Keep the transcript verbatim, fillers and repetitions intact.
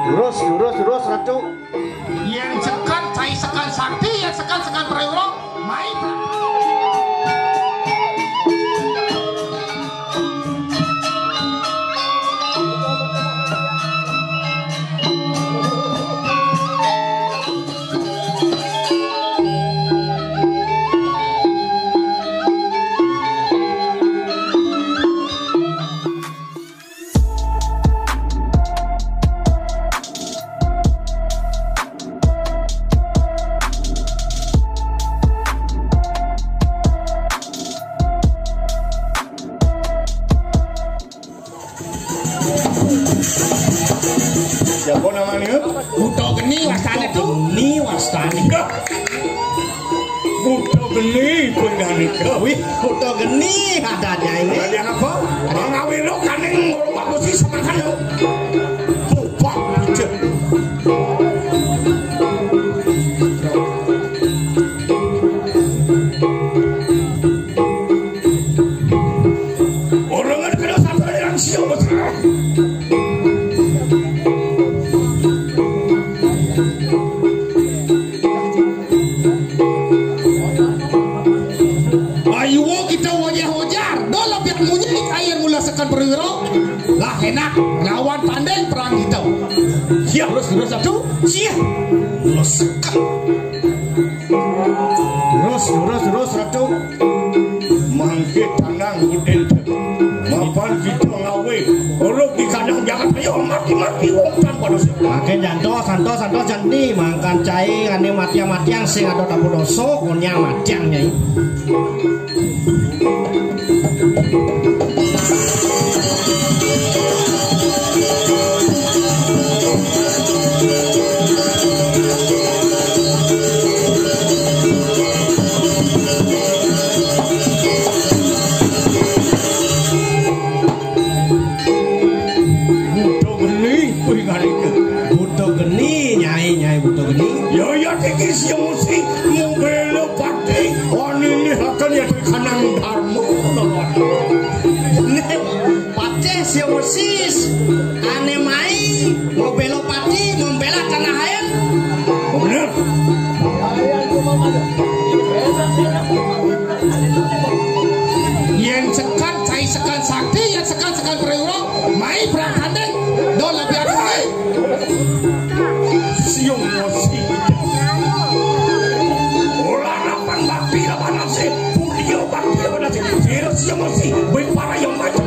Lurus, lurus, lurus, Ratu. Yén sekan, cai sekan sakti, yén sekan, sekan prawira, mai. Siapa namanya? Buta Geni wastané to. Geni wastané. Buta Geni pengganika. Wih, Buta Geni ada aja ini. Ada apa? Ada. Mangawira kaning ngurung aku sih semakan ya. Bupak bujur. Orang ada kena satu aliran siapa? Ayo kita wajah-wajar. Dola biar munyi air mula sekan prawira. Lah enak lawan tanding perang kita. Siap. Terus, terus satu. Siap. Mula sekan. Terus, terus, terus, Ratu. Mangke tanang udin. Mapan kita ngawe. Uluk di kandang jangan ayo mati-mati wong tanpa dosa. Mangke jantos, santos, santos, jani. Mangkan cai, ane matiang-matiang, sing ada tamu dosa, konyang matiang, Nyai. Buta Geni, kuwi ngalike. Buta Geni, Nyai, Nyai Buta Geni. Ya, ya, iki sing mesti ngubelo pati. Wani ini akan ya kanang dharma. Nek Patih sing mesti ane mai ngubelo pati, membela tanah air. Bener. Yen sekan, cai sekan sakti, yen sekan, sekan prawira, mai perang tanding, do lebih atuh. Siung mosi. Olah lapan bakti lawan nasi, pudio bakti lawan nasi. Sira siung mosi, wing para yang macam.